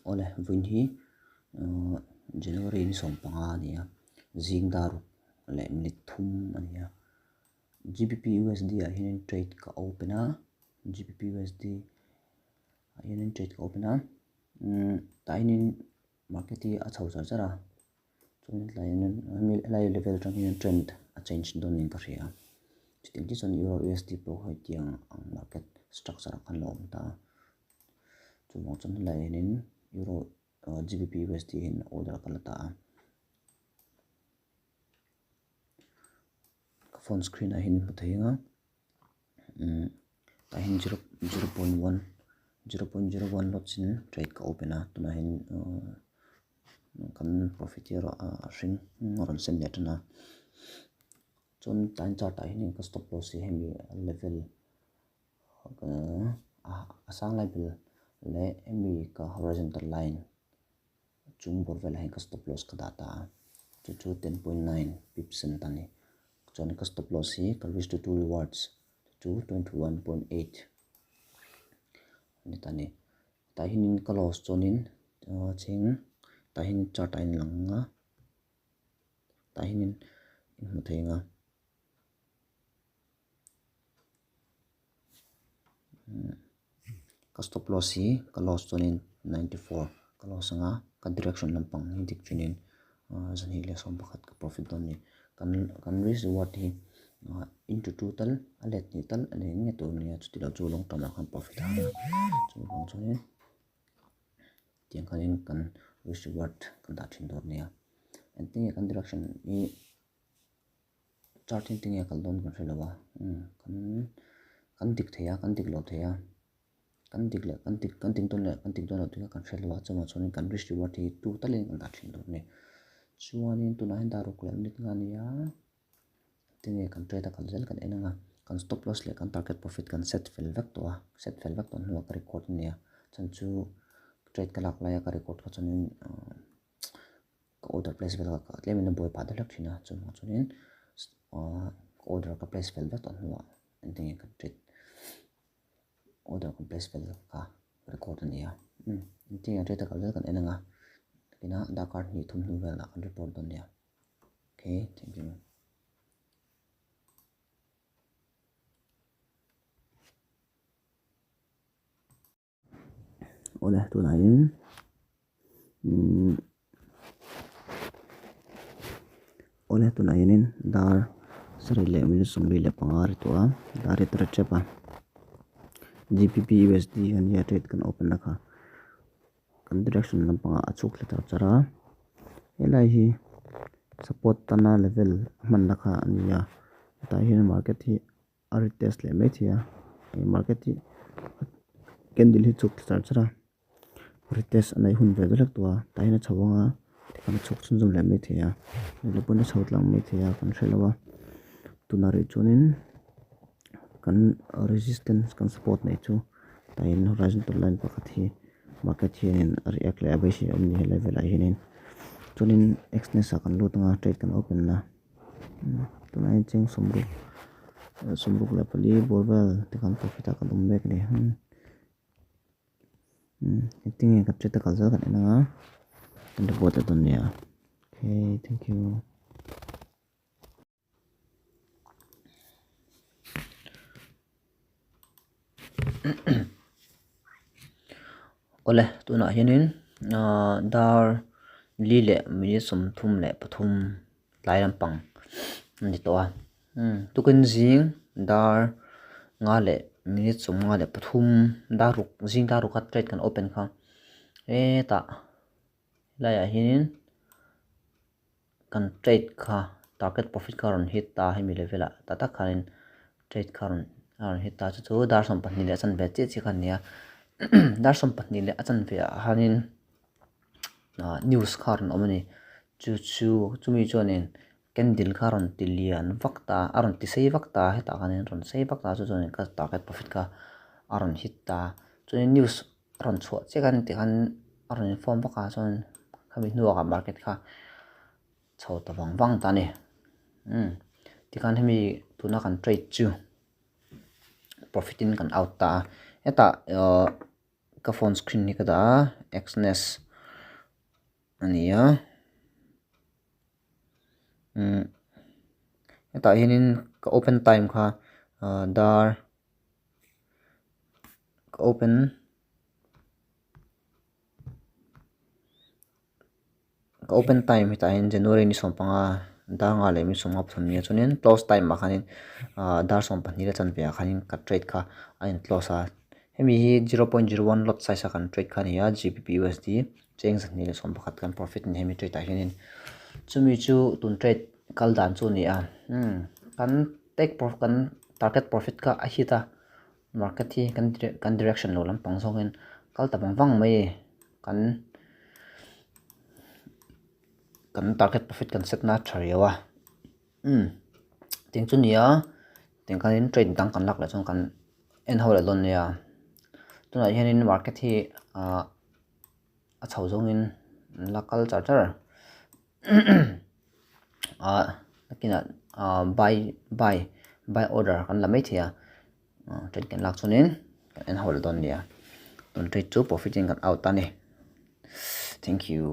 Awle vawiin hi January ni 15 a ni a, zing dar ruk leh minute thum a ni a. GBP USD ah hianin trade ka open a, GBP USD ah hianin trade ka open a, tah hianin market hi a chho char char a, chuan tlai hianin helai level atang hian trend a change dawn niin ka hria a, chutiang chiah chuan Euro USD pawh hetiang ang market structure ah khan a lo awm ta a, chuvang chuan helai ah hianin Euro GBP USD hian order ka la ta a. Ka phone screen ah hian hmu thei ang a tah hian zero 0.1 0.01 lots in trade ka open a tunah hian kan profit hi a hring a rawn sen leh tan a chuan tlai chart ah hian ka stop loss hi hemi level a sang lai ber leh hemi ka horizontal line Chung bawr velah hian ka stop loss ka dah ta a, chu chu 10.9 pips an ta ni. Chuan ka stop loss hi ka risk to two rewards chu chu 21.8 a ni ta ni. Tah hianin ka loss chuanin chhing tah hian chart ah in lang a, tah hianin in hmu thei ang a. Ka stop loss hi ka loss chuanin 94 ka loss anga ka direction lampang hi dik chuanin 221 ka profit dawn a ni. Kan kan risk reward hi into two tal a let hnih tal a ni nge tur a ni a chuti lo chu long term ah khan profit a ni a chuvang chuanin tiang khanin kan risk reward kan dah thin tur a ni a. Engtin nge kan direction hi Chart hi tinge kal dawn kan hre lo a kan kan dik thei a kan dik lo thei a kan dik leh kan dik kan dik dawn leh kan dik dawn lo tih kha kan hre lo a chuvang chuanin kan risk reward hi tu talin kan dah thin tur a ni chuanin tunah hian dar ruk leh minute nga a ni a tinge kan trade a kal zel kan en ang a kan stop loss leh kan target profit kan set fel vek tawh a set fel vek tawh hnuah ka record a ni a chhan chu trade ka lak laia ka record kha chuanin Ka order place vel ka tlem in a buai pah deuh hlek thin a, chuvang chuanin ahh ka order ka place fel vek tawh hnuah engtin nge ka treat order ka place fel kha record a ni a, umm engtin nge trade a kal zel kan en ang a, nakinah darkar hnih thum hnu velah kan report dawn nia, okay thank you. Awle tunah hian umm awle tunah hianin dar sarih leh minute 45 a ri tawh a dar hi tar tep a G P P U S D a nia trade kan open na kha kan direction lampangah a chhuk thla char char a helai hi support tana level a hmanna kha a ni a hetah hian market hi. A retest leh mai thei a hei market hi candle hi chuk char char a retest a neih hun ve hlek tawh a tah hian a chho ang a tikhan a chhuk chhunzawm leh mai thei a leh pawn a chho tlang mai thei a kan hre lo a tunah rih chuanin kan resistance kan support neih chu tah hian horizontal line pakhat hi market hianin a react leh a beisei a awm ni helai velah hianin chuanin exness ah kan lut ang a trade kan open a. Tunah hian cheng sawmruk 64 bawr vel te khan profit ah kan awm mek a ni engtin nge kan hriat a kal zel kan en ang a kan report leh dawn nia okay thank you. Awle tunah hianin dar li leh minute 33 tlai lampang a ni tawh a tukin zing dar nga leh minute 53 dar ruk zing dar ruk a trade kan open kha hetah helaiah hianin Kan trade kha target profit kha a rawn hit ta hemi level ah tak tak khanin trade kha a rawn a rawn hit ta chu chu dar 12 leh a chanve chiah chiah kha a ni a dar 12 leh a chanve ah khanin ah news kha a rawn awm a ni chu chu chumi chuanin candle kha a rawn ti lian vak ta a rawn ti sei vak ta hetah khanin a rawn sei vak ta chu chuanin ka target profit kha a rawn hit ta chuanin news a rawn chhuah chiah khan tikhan a rawn inform vak a chuan khami hnuah market kha chho ta vang vang ta a ni umm tikhan hemi tuna kan trade chu profit in kan out ta a hetah ahh. ka phone screen hi ka dah a Exness a ni a umm hetah hianin ka open time kha ah dar ka open Ka open time hetah hian January ni 15 dar nga leh mi 53 nia chuanin close time ah khanin ah dar 12 la chanve ah khanin ka trade kha a in close a hemi hi 0.01 lot size a kan trade kha a ni a GBP USD cheng 211 kan profit a ni hemi trade ah hianin chumi chu tun trade kal dan chu a ni a umm kan take profit kan target profit kha a hit a market hi kan direction lo lampang zawngin kal ta vang vang mai kan kan target profit kan set na tha riau a umm tiang chu nia tiang khanin trade dang kan lak leh chuan kan en ho leh dawn nia tunah hianin market hi ah a chho zawngin an la kal char char ah nakinah ah buy buy buy order kan la maithei a trade kan lak chuanin kan en ho leh dawn nia tun trade chu profit in kan out a ni thank you.